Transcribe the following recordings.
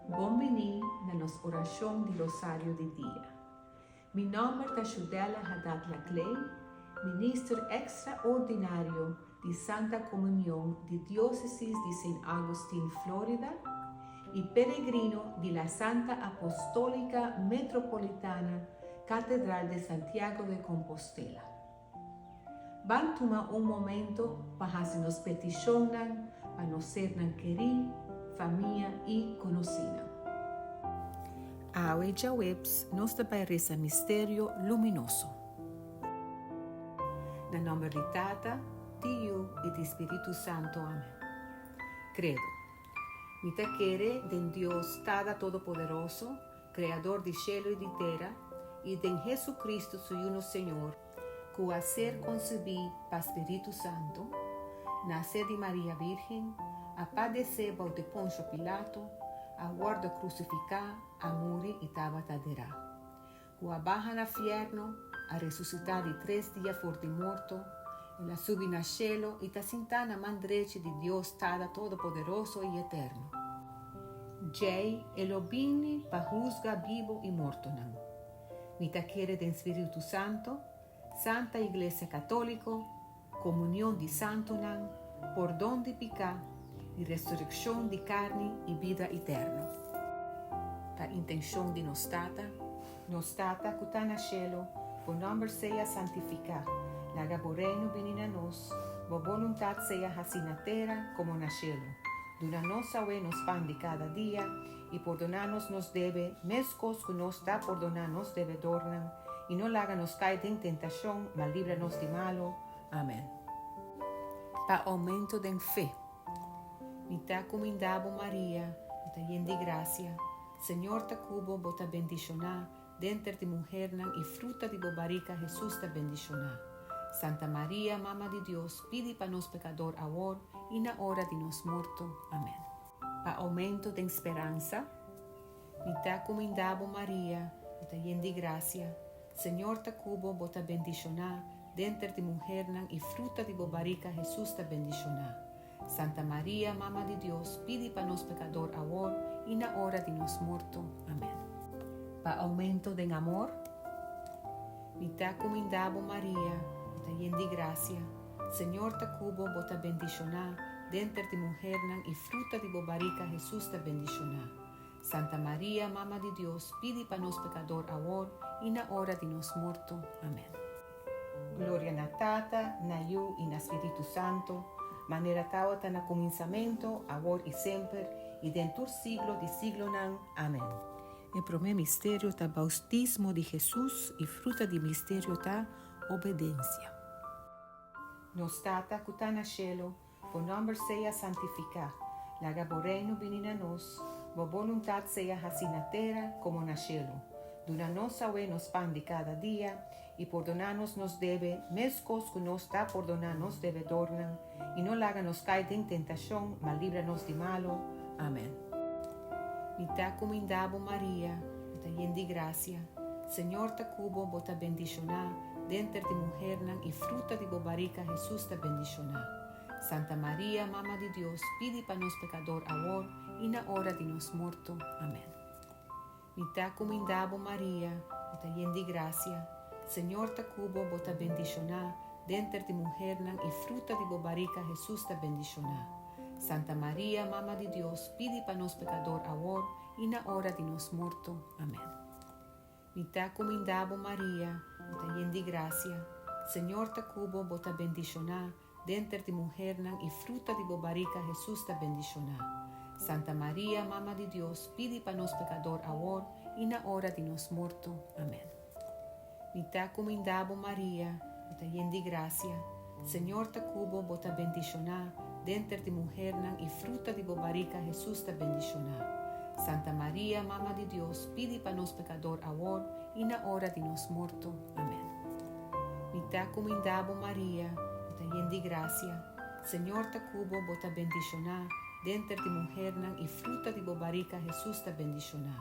Bon bini na nos orashon di Rosario di dia. Mi nòmber ta Shudella Hadad Laclay, Minister Ekstraordinario di Santa Komunion di Diósesis di Saint Augustine, Florida, i peregrino di La Santa Apostólica Metropolitana Catedral de Santiago de Compostela. Ban tuma un momento pa hasi nos petishonnan pa nos sernan kerí, famia i konosínan. Awe djaweps nos ta bai resa Misterio Luminoso. Na nòmber di Tata, di Yu i di Spiritu Santu. Amen. Kredo. Mi ta kere den Dios Tata Todopoderoso, Kreador di shelu i di tera, i den Hesu-Kristu su Yu nos Señor, ku a ser konsebí pa Spiritu Santu, nase di Maria Bírgen, a padesé bou di Ponsio Pilato, a wòrdu krusifiká, a muri i tabata derá, ku a baha na fièrnu, a resusitá di tres dia for di morto, el a subi na shelu i ta sintá na man drechi di Dios Tata Todopoderoso i Eterno. Djei e lo bini pa husga bibu i mortonan. Mi ta kere den Spiritu Santo, Santa Iglesia Católico, comunion di santonan, pordon di picá i resureccion di carni i bida eterno. Ta intencion di nos Tata. Nos Tata cu ta na cielo, bo nomber sea santificá, laga bo reino bini na nos, bo boluntad sea hací na tera como na cielo. Duna nos awe nos pan di cada dia, I pordoná nos nos debe, meskos ku nos ta pordoná nos debedornan, i no laga nos kai den tentashon, ma libra nos di malu. Amèn. Pa oumento den fe. Mi ta kumindá bo, Maria, bo ta yen di grasia, Señor ta ku bo, bo ta bendishoná denter di muhernan i fruta di bo barika Hesus ta bendishoná. Santa Maria, Mama di Dios, pidi pa nos pekador awor i na ora di nos morto. Amèn. Pa aumento den speransa. Mi ta cuminda bo Maria, bo ta yen di gracia, Señor ta cu bo, bo ta bendiciona denter di muhernan y fruta di bo barica Jesus ta bendiciona. Santa Maria, Mama di Dios, pidi pa nos pecador awor y na ora di nos morto. Amen. Pa aumento den amor. Mi ta cuminda bo Maria, bo ta yen di gracia, Señor ta cu bo, bo ta bendiciona denter di muhernan y fruta di bo barica Jesus ta bendiciona. Santa Maria, Mama di Dios, pidi pa nos pecador awor y na ora di nos morto. Amen. Gloria na Tata, na Yu y na Spiritu Santo, manera tawata na cuminsamento, awor y semper, y den tur siglo di siglonan. Amen. E prome misterio ta bautismo di Jesus y fruta di misterio ta obedensia. Nos Tata ku ta na shelu, bo nòmber sea santifiká. Laga bo Reino bini na nos. Bo boluntat sea hasí na tera komo na shelu. Duna nos awe nos pan di kada dia, i pordoná nos nos debe, meskos ku nos ta pordoná nos debedornan, i no laga nos kai den tentashon, ma libra nos di malu. Amèn. Mi ta kumindá bo, Maria, bo ta yen di grasia. Señor ta ku bo, bo ta bendishoná denter di muhernan i fruta di bo barika Hesus ta bendishoná. Santa Maria, Mama di Dios, pidi pa nos pekador awor i na ora di nos morto. Amèn. Mi ta kumindá bo, Maria, bo ta yen di grasia. Señor ta ku bo, bo ta bendishoná denter di muhernan i fruta di bo barika Hesus ta bendishoná. Santa Maria, Mama di Dios, pidi pa nos pekador awor i na ora di nos morto. Amèn. Mi ta kumindá bo, Maria, bo ta yen di grasia. Señor ta ku bo, bo ta bendishoná denter di muhernan i fruta di bo barika Hesus ta bendishoná. Santa Maria, Mama di Dios, pidi pa nos pekador awor i na ora di nos morto. Amèn. Mi ta kumindá bo, Maria, bo ta yen di grasia. Señor ta ku bo, bo ta bendishoná denter di muhernan i fruta di bo barika Hesus ta bendishoná. Santa Maria, Mama di Dios, pidi pa nos pekador awor i na ora di nos morto. Amèn. Mi ta kumindá bo, Maria, bo ta yen di grasia. Señor ta ku bo, bo ta bendishoná denter di muhernan i fruta di bo barika Hesus ta bendishoná.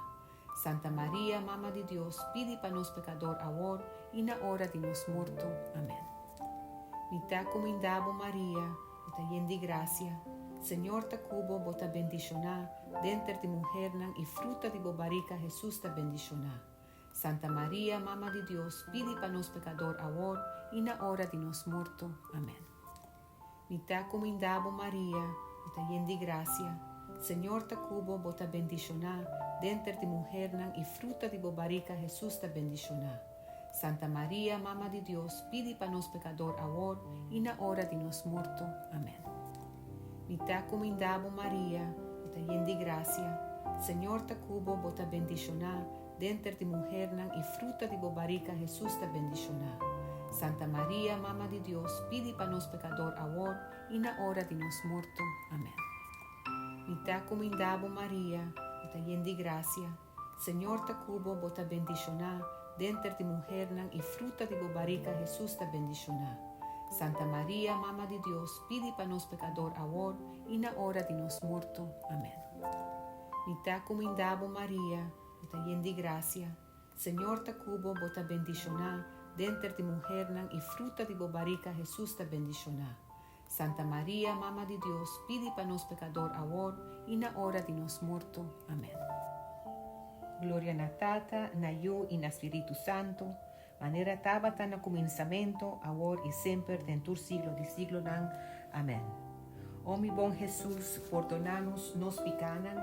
Santa Maria, Mama di Dios, pidi pa nos pekador awor i na ora di nos morto. Amèn. Mi ta kumindá bo, Maria, bo ta yen di grasia. Señor ta ku bo, bo ta bendishoná denter di muhernan i fruta di bo barika Hesus ta bendishoná. Santa Maria, Mama di Dios, pidi pa nos pekador awor i na ora di nos morto. Amèn. Mi ta kumindá bo Maria, bo ta yen di grasia, Señor ta ku bo, bo ta bendishoná denter di muhernan i fruta di bo barika Hesus ta bendishoná. Santa Maria, Mama di Dios, pidi pa nos pekador awor i na ora di nos morto. Amèn. Mi ta kumindá bo Maria, bo ta yen di grasia, Señor ta ku bo, bo ta bendishoná denter di muhernan i fruta di bo barika Hesus ta bendishoná. Santa Maria, Mama di Dios, pidi pa nos pekador awor i na ora di nos morto. Amèn. Mi ta kumindá bo Maria, bo ta yen di grasia, Señor ta ku bo, bo ta bendishoná denter di muhernan i fruta di bo barika Hesus ta bendishoná. Santa Maria, Mama di Dios, pidi pa nos pekador awor i na ora di nos morto. Amèn. Mi ta kumindá bo Maria, bo ta yen di grasia, Señor ta ku bo, bo ta bendishoná denter di muhernan i fruta di bo barika Hesus ta bendishoná. Santa Maria, Mama di Dios, pidi pa nos pekador awor i na ora di nos morto. Amèn. Gloria na Tata, na Yu i na Spiritu Santu, manera tabata na kuminsamentu, awor i semper, den tur siglo di siglonan. Amèn. O mi bon Hesus, pordoná nos nos pikánan,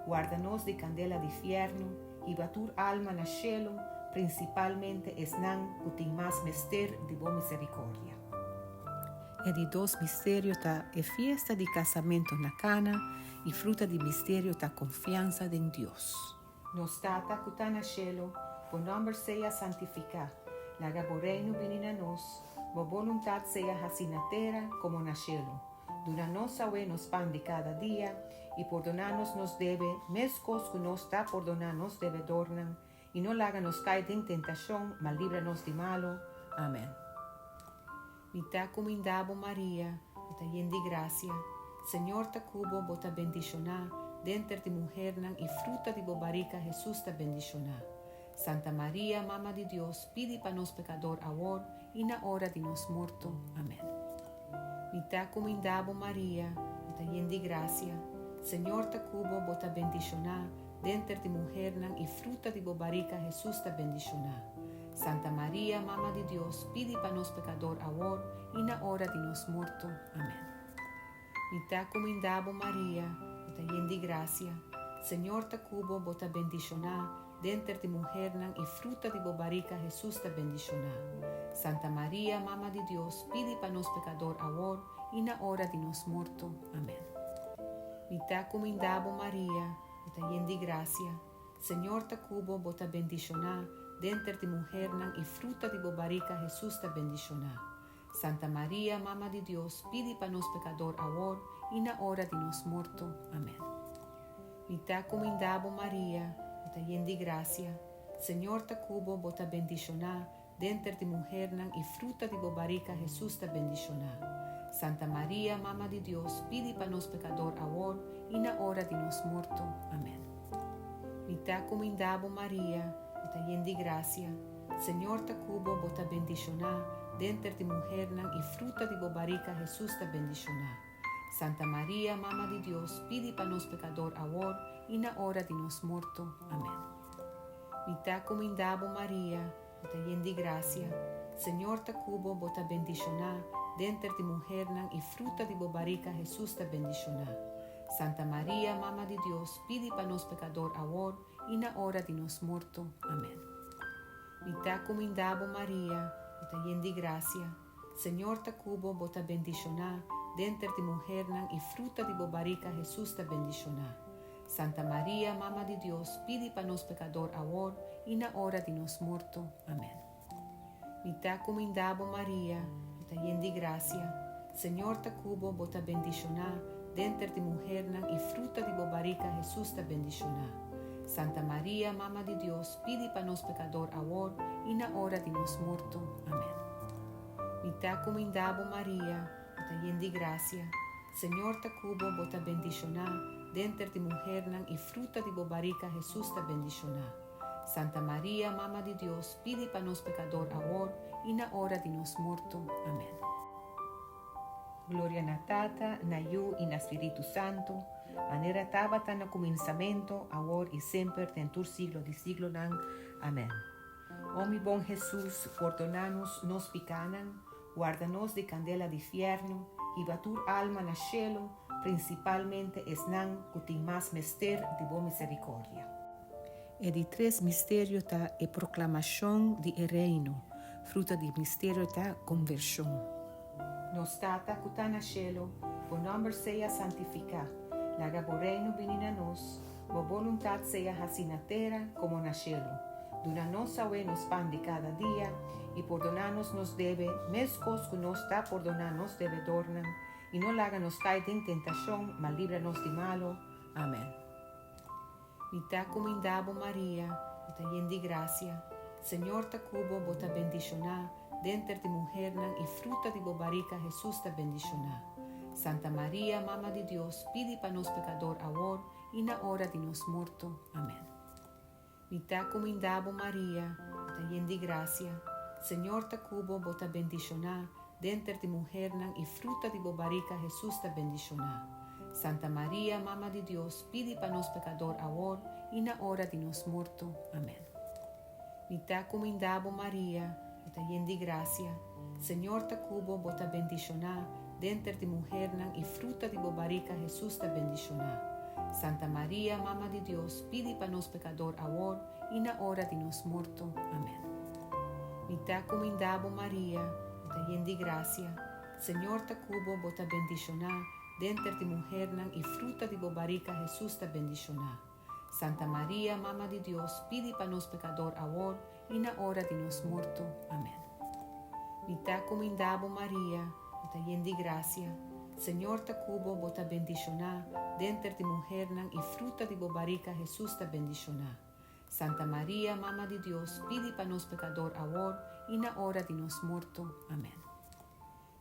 warda nos di kandela di fièrnu, hiba tur alma na shelu, prinsipalmente esnan ku tin mas mester di bo miserikòrdia. E di dos misterio ta e fiesta di kasamentu na Kana i fruta di misterio ta konfiansa den Dios. Nos Tata ku ta na shelu, bo nòmber sea santifiká. Laga bo Reino bini na nos. Bo boluntat sea hasí na tera komo na shelu. Duna nos awe nos pan di kada dia, i pordoná nos nos debe, meskos ku nos ta pordoná nos debedornan, i no laga nos kai den tentashon, ma libra nos di malu. Amèn. Mi ta kumindá bo Maria, bo ta yen di grasia, Señor ta ku bo, bo ta bendishoná denter di muhernan i fruta di bo barika Hesus ta bendishoná. Santa Maria, Mama di Dios, pidi pa nos pekador awor i na ora di nos morto. Amèn. Mi ta kumindá bo Maria, bo ta yen di grasia, Señor ta ku bo, bo ta bendishoná denter di muhernan i fruta di bo barika Hesus ta bendishoná. Santa Maria, Mama di Dios, pidi pa nos pekador awor i na ora di nos morto. Amèn. Mi ta kumindá bo Maria, bo ta yen di grasia, Señor ta ku bo, bo ta bendishoná denter di muhernan i fruta di bo barika Hesus ta bendishoná. Santa Maria, Mama di Dios, pidi pa nos pekador awor i na ora di nos morto. Amèn. Mi ta kumindá bo Maria, bo ta yen di grasia, Señor ta ku bo, bo ta bendishoná denter di muhernan i fruta di bo barika Hesus ta bendishoná. Santa Maria, Mama di Dios, pidi pa nos pekador awor i na ora di nos morto. Amèn. Mi ta kumindá bo Maria, bo ta yen di grasia, Señor ta ku bo, bo ta bendishoná denter di muhernan i fruta di bo barika Hesus ta bendishoná. Santa Maria, Mama di Dios, pidi pa nos pekador awor i na ora di nos morto. Amèn. Mi ta kumindá bo Maria, bo ta yen di grasia, Señor ta ku bo, bo ta bendishoná denter di muhernan i fruta di bo barika Hesus ta bendishoná. Santa Maria, Mama di Dios, pidi pa nos pekador awor i na ora di nos morto. Amèn. Mi ta kumindá bo Maria, bo ta yen di grasia, Señor ta ku bo, bo ta bendishoná denter di muhernan i fruta di bo barika Hesus ta bendishoná. Santa Maria, Mama di Dios, pidi pa nos pekador awor i na ora di nos morto. Amèn. Mi ta kumindá bo Maria, bo ta yen di grasia, Señor ta ku bo, bo ta bendishoná denter di muhernan i fruta di bo barika Hesus ta bendishoná. Santa Maria, Mama di Dios, pidi pa nos pekador awor i na ora di nos morto. Amèn. Mi ta kumindá bo Maria, bo ta yen di grasia, Señor ta ku bo, bo ta bendishoná denter di muhernan i fruta di bo barika Hesus ta bendishoná. Santa Maria, Mama di Dios, pidi pa nos pekador awor i na ora di nos morto. Amèn. Mi ta kumindá bo Maria, bo ta yen di grasia, Señor ta ku bo, bo ta bendishoná denter di muhernan i fruta di bo barika Hesus ta bendishoná. Santa Maria, Mama di Dios, pidi pa nos pekador awor i na ora di nos morto. Amèn. Gloria na Tata, na Yu i na Spiritu Santu, manera tabata na kuminsamentu, awor i semper, den tur siglo di siglonan. Amèn. O mi bon Hesus, pordoná nos nos pikánan, warda nos di kandela di fièrnu, hiba tur alma na shelu, prinsipalmente esnan ku tin mas mester di bo miserikòrdia. E di tres misterio ta e proklamashon di e Reino. Fruta di misterio ta konvershon. Nos Tata ku ta na shelu, bo nòmber sea santifiká. Laga bo Reino bini na nos. Bo boluntat sea hasí na tera komo na shelu. Duna nos awe nos pan di kada dia, i pordoná nos nos debe, meskos ku nos ta pordoná nos debedornan, i no laga nos kai den tentashon, ma libra nos di malu. Amèn. Mi ta kuminda bo Maria, bo ta yen di grasia, Señor ta ku bo, bo ta bendishoná denter di muhernan i fruta di bo barika Hesus ta bendishoná. Santa Maria, Mama di Dios, pidi pa nos pekador awor i na ora di nos morto. Amèn. Mi ta kuminda bo Maria, bo ta yen di grasia, Señor ta ku bo, bo ta bendishoná denter di muhernan i fruta di bo barika Hesus ta bendishoná. Santa Maria, Mama di Dios, pidi pa nos pekador awor i na ora di nos morto. Amèn. Mi ta kuminda bo Maria, bo ta yen di grasia, Señor ta ku bo, bo ta bendishoná denter di muhernan i fruta di bo barika Hesus ta bendishoná. Santa Maria, Mama di Dios, pidi pa nos pekador awor i na ora di nos morto. Amèn. Mi ta kuminda bo Maria, bo ta yen di grasia, Señor ta ku bo, bo ta bendishoná denter di muhernan i fruta di bo barika Hesus ta bendishoná. Santa Maria, Mama di Dios, pidi pa nos pekador awor i na ora di nos morto. Amèn. Mi ta kuminda bo Maria, bo ta yen di grasia, Señor ta ku bo, bo ta bendishoná denter di muhernan i fruta di bo barika Hesus ta bendishoná. Santa Maria, Mama di Dios, pidi pa nos pekador awor i na ora di nos morto. Amèn.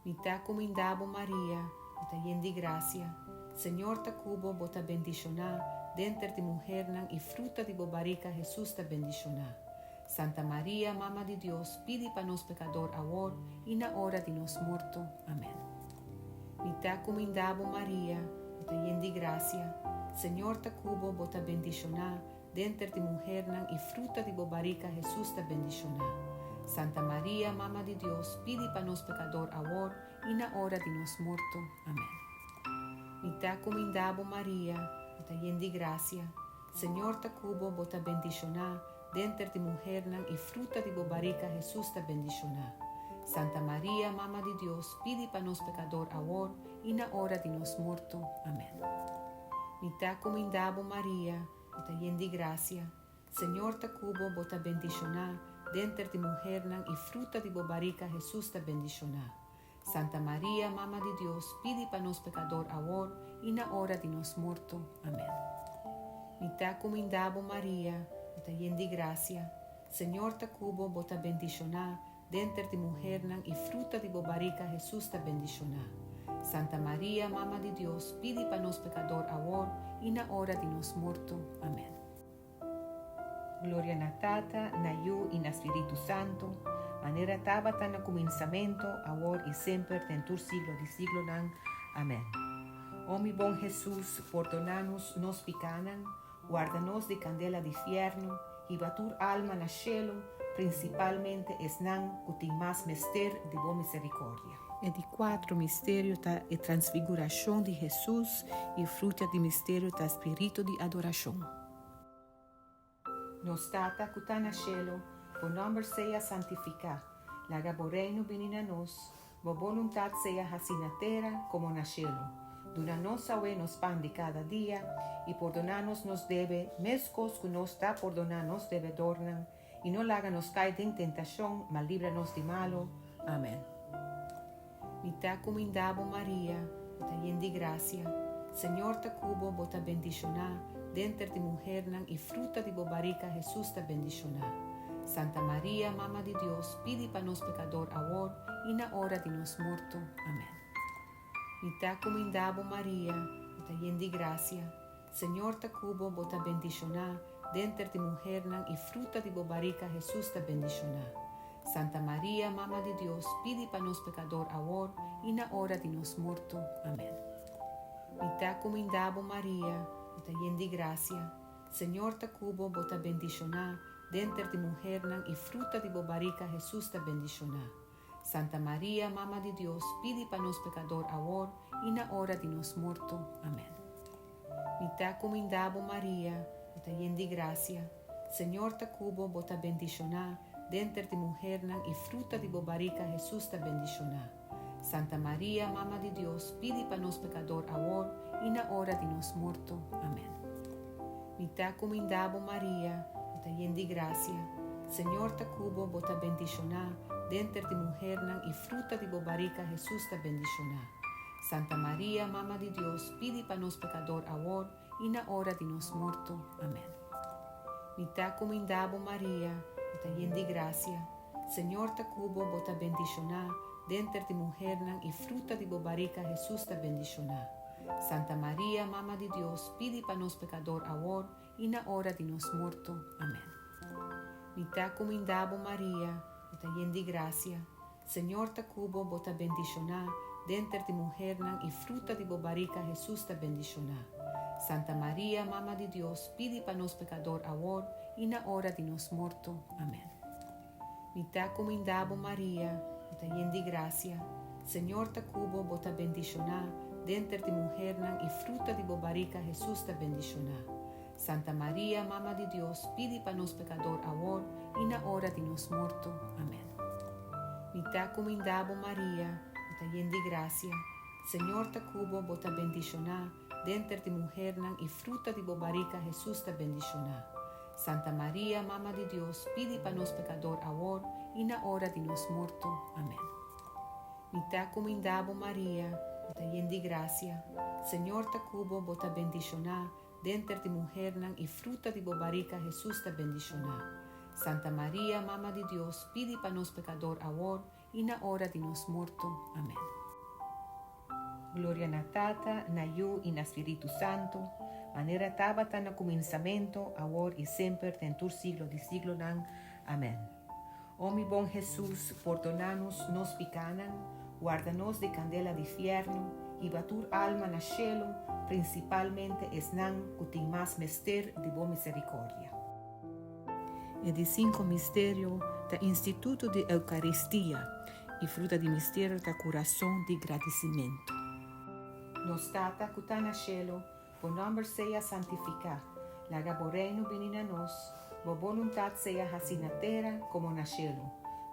Mi ta kuminda bo Maria, bo ta yen di grasia, Señor ta ku bo, bo ta bendishoná denter di muhernan i fruta di bo barika Hesus ta bendishoná. Santa Maria, Mama di Dios, pidi pa nos pekador awor i na ora di nos morto. Amèn. Mi ta kuminda bo Maria, bo ta yen di grasia, Señor ta ku bo, bo ta bendishoná denter di muhernan i fruta di bo barika Hesus ta bendishoná. Santa Maria, Mama di Dios, pidi pa nos pekador awor i na ora di nos morto. Amèn. Mi ta kuminda bo Maria, bo ta yen di grasia, Señor ta ku bo, bo ta bendishoná denter di muhernan i fruta di bo barika Hesus ta bendishoná. Santa Maria, Mama di Dios, pidi pa nos pekador awor i na ora di nos morto. Amèn. Mi ta kuminda bo Maria, bo ta yen di grasia, Señor ta ku bo, bo ta bendishoná denter di muhernan i fruta di bo barika Hesus ta bendishoná. Santa Maria, Mama di Dios, pidi pa nos pekador awor i na ora di nos morto. Amèn. Mi ta kuminda bo Maria, bo ta yen di grasia, Señor ta ku bo, bo ta bendishoná denter di muhernan i fruta di bo barika Hesus ta bendishoná. Santa Maria, Mama di Dios, pidi pa nos pekador awor i na ora di nos morto. Amèn. Gloria na Tata, na Yu i na Spiritu Santu, manera tabata na kuminsamentu, awor i semper, den tur siglo di siglonan. Amèn. O mi bon Hesus, pordoná nos nos pikánan, warda nos di kandela di fièrnu, hiba tur alma na shelu, prinsipalmente esnan ku tin mas mester di bo miserikòrdia. E di kuatro misterio ta e transfigurashon di Hesus i fruta di misterio ta spiritu di adorashon. Nos Tata ku ta na shelu, bo nòmber sea santifiká. Laga bo Reino bini na nos. Bo boluntat sea hasí na tera komo na shelu. Duna nos awe nos pan di kada dia, i pordoná nos nos debe, meskos ku nos ta pordoná nos debedornan, i no laga nos kai den tentashon, ma libra nos di malu. Amèn. Mi ta kuminda bo Maria, bo ta yen di grasia, Señor ta ku bo, bo ta bendishoná denter di muhernan i fruta di bo barika Hesus ta bendishoná. Santa Maria, Mama di Dios, pidi pa nos pekador awor i na ora di nos morto. Amèn. Mi ta kuminda bo Maria, bo ta yen di grasia, Señor ta ku bo, bo ta bendishoná denter di muhernan i fruta di bo barika Hesus ta bendishoná. Santa Maria, Mama di Dios, pidi pa nos pecador awor y na ora di nos morto. Amen. Mi ta cuminda bo Maria, bo ta yen di gracia, Señor ta cu bo, bo ta bendiciona denter di muhernan y fruta di bo barica Jesus ta bendiciona. Santa Maria, Mama di Dios, pidi pa nos pecador awor y na ora di nos morto. Amen. Mi ta cuminda bo Maria, bo ta yen di gracia, Señor ta cu bo, bo ta bendiciona denter di muhernan y fruta di bo barica Jesus ta bendiciona. Santa Maria, Mama di Dios, pidi pa nos pecador awor y na ora di nos morto. Amen. Mi ta cuminda bo Maria, bo ta yen di gracia, Señor ta cu bo, bo ta bendiciona denter di muhernan y fruta di bo barica Jesus ta bendiciona. Santa Maria, Mama di Dios, pidi pa nos pecador awor y na ora di nos morto. Amen. Mi ta cuminda bo Maria, bo ta yen di gracia, Señor ta cu bo, bo ta bendiciona denter di muhernan y fruta di bo barica Jesus ta bendiciona. Santa Maria, Mama di Dios, pidi pa nos pecador awor y na ora di nos morto. Amen. Mi ta cuminda bo Maria, bo ta yen di gracia, Señor ta cu bo, bo ta bendiciona denter di muhernan y fruta di bo barica Jesus ta bendiciona. Santa Maria, Mama di Dios, pidi pa nos pecador awor y na ora di nos morto. Amen. Mi ta cuminda bo Maria, bo ta yen di gracia, Señor ta cu bo, bo ta bendiciona denter di muhernan y fruta di bo barica Jesus ta bendiciona. Santa Maria, Mama di Dios, pidi pa nos pecador awor y na ora di nos morto. Amen. Mi ta cuminda bo Maria, bo ta yen di gracia, Señor ta cu bo, bo ta bendiciona denter di muhernan y fruta di bo barica Jesus ta bendiciona. Santa Maria, Mama di Dios, pidi pa nos pecador awor y na ora di nos morto. Amen. Mi ta cuminda bo Maria, bo ta yen di gracia, Señor ta cu bo, bo ta bendiciona denter di muhernan y fruta di bo barica Jesus ta bendiciona. Santa Maria, Mama di Dios, pidi pa nos pecador awor y na ora di nos morto. Amen. Gloria na Tata, na Yu y na Spiritu Santo, manera tabata na cuminsamento, awor y semper, den tur siglo di siglonan. Amen. O mi bon Hesus, pordona nos nos picanan, warda nos di candela di fierno, hiba tur alma na cielo, principalmente esnan cu tin mas mester di bo misericordia. E di cinco misterio ta instituto di Eucaristia y fruta di misterio ta curason di gradicimento. Nos Tata cu ta na cielo, bo nomber sea santifica, laga bo reino bini na nos, bo boluntad sea haci na tera como na cielo.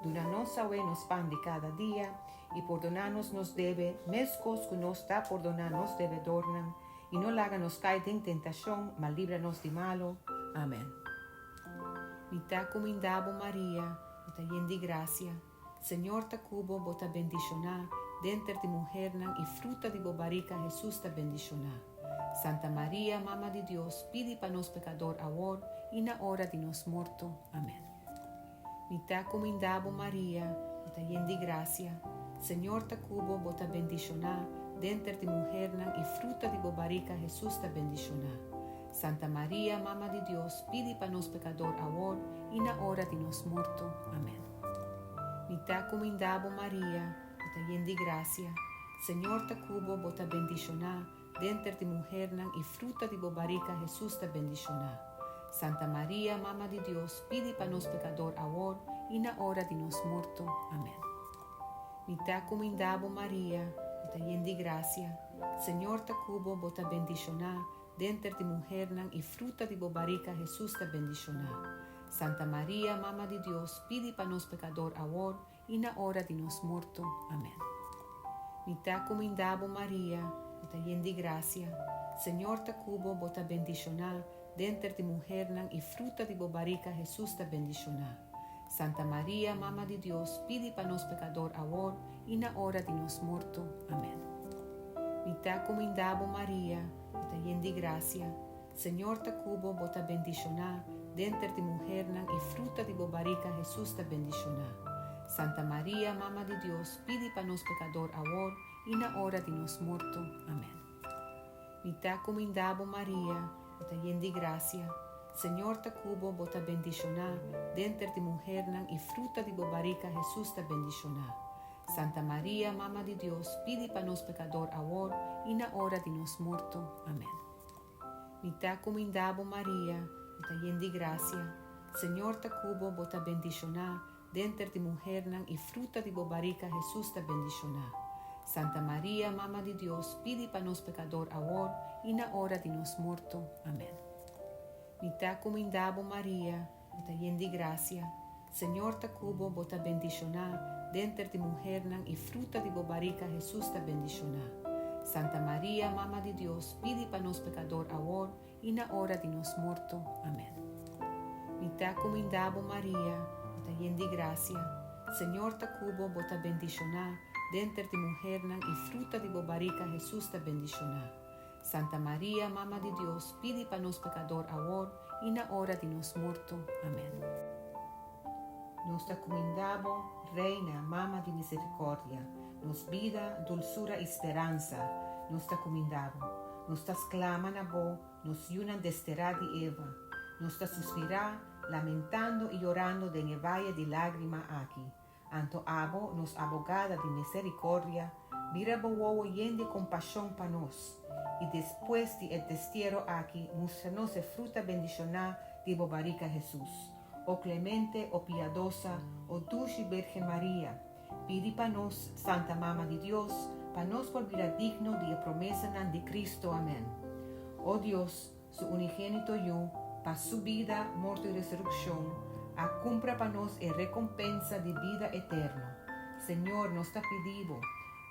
Duna nos awe nos pan di cada dia, y pordona nos nos debe, mescos cu nos ta pordona nos debedornan, y no laga nos cay den tentacion, ma libra nos di malo. Amen. Mi ta cuminda bo Maria, bo ta yen di gracia, Señor ta cu bo, bo ta bendiciona denter di muhernan y fruta di bo barica Jesus ta bendiciona. Santa Maria, Mama di Dios, pidi pa nos pecador awor y na ora di nos morto. Amen. Mi ta cuminda bo Maria, bo ta yen di gracia, Señor ta cu bo, bo ta bendiciona denter di muhernan y fruta di bo barica Jesus ta bendiciona. Santa Maria, Mama di Dios, pidi pa nos pecador awor y na ora di nos morto. Amen. Mi ta cuminda bo Maria, bo ta yen di gracia, Señor ta cu bo, bo ta bendiciona denter di muhernan y fruta di bo barica Jesus ta bendiciona. Santa Maria, Mama di Dios, pidi pa nos pecador awor y na ora di nos morto. Amen. Mi ta cuminda bo Maria, bo ta yen di gracia, Señor ta cu bo, bo ta bendiciona denter di muhernan y fruta di bo barica Jesus ta bendiciona. Santa Maria, Mama di Dios, pidi pa nos pecador awor y na ora di nos morto. Amen. Mi ta cuminda bo Maria, bo ta yen di gracia, Señor ta cu bo, bo ta bendiciona denter di muhernan y fruta di bo barica Jesus ta bendiciona. Santa Maria, Mama di Dios, pidi pa nos pecador awor y na ora di nos morto. Amen. Mi ta cuminda bo Maria, bo ta yen di gracia, Señor ta cu bo, bo ta bendiciona denter di muhernan y fruta di bo barica Jesus ta bendiciona. Santa Maria, Mama di Dios, pidi pa nos pecador awor y na ora di nos morto. Amen. Mi ta cuminda bo Maria, bo ta yen di gracia, Señor ta ku bo, bo ta bendishoná denter di muhernan i fruta di bo barika Hesus ta bendishoná. Santa Maria, Mama di Dios, pidi pa nos pekador awor i na ora di nos morto. Amèn. Mi ta kumindá bo Maria, bo ta yen di grasia, Señor ta ku bo, bo ta bendishoná denter di muhernan i fruta di bo barika Hesus ta bendishoná. Santa Maria, Mama di Dios, pidi pa nos pekador awor i na ora di nos morto. Amèn. Mi ta kumindá bo Maria, bo ta yen di grasia, Señor ta ku bo, bo ta bendishoná denter di muhernan i fruta di bo barika Hesus ta bendishoná. Santa Maria, Mama di Dios, pidi pa nos pekador awor i na ora di nos morto. Amèn. Mi ta kumindá bo Maria, bo ta yen di grasia, Señor ta ku bo, bo ta bendishoná denter di muhernan i fruta di bo barika Hesus ta bendishoná. Santa Maria, Mama di Dios, pidi pa nos pekador awor i na ora di nos morto. Amèn. Nos ta kumindá bo, Reina, Mama di Misericordia, nos bida, dulsura i speransa, nos ta kumindá bo. Nos ta sklama na bo, nos yunan desterá di Eva. Nos ta suspirá, lamentando i yorando den e vaye di lágrima aki. Anto abo, nos abogada di misericordia, bira bo wowo yen di compasion pa nos, i despues di e destiero aki mustra nos e fruta bendicioná di bo barica Jesus. O clemente, o piadosa, o dushi Birgen Maria, pidi pa nos, Santa Mama di Dios, pa nos por bira digno di e promesanan di Cristo. Amen. O Dios, Su unigénito Yu, pa Su bida, morto i resurekshon, a kumpra pa nos e rekompensa di bida eterno. Señor, nos ta pidi Bo,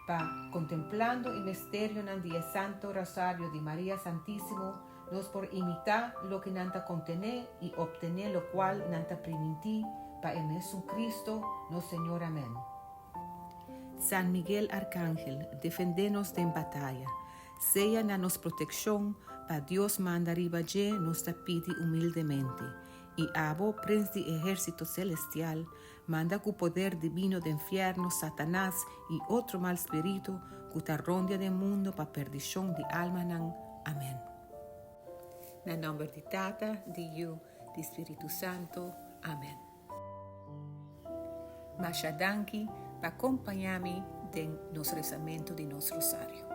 pa, kontemplando e misterionan di e Santo Rosario di Maria Santísimo, nos por imitá loke nan ta kontené i optené lokual nan ta primintí, pa e mesun Cristo, nos Señor. Amèn. San Miguel Arcángel, defendé nos den bataya. Sea na nos protekshon, pa Dios manda riba dje nos ta pidi humildemente. I abo, Prens di ehérsito selestial, manda ku poder dibino den fièrnu Satanas i otro mal spiritu ku ta rondia den mundu pa perdishon di almanan. Amèn. Na nòmber di Tata, di Yu, di Spiritu Santu. Amèn. Masha danki pa kompañá mi den nos resamentu di nos rosario.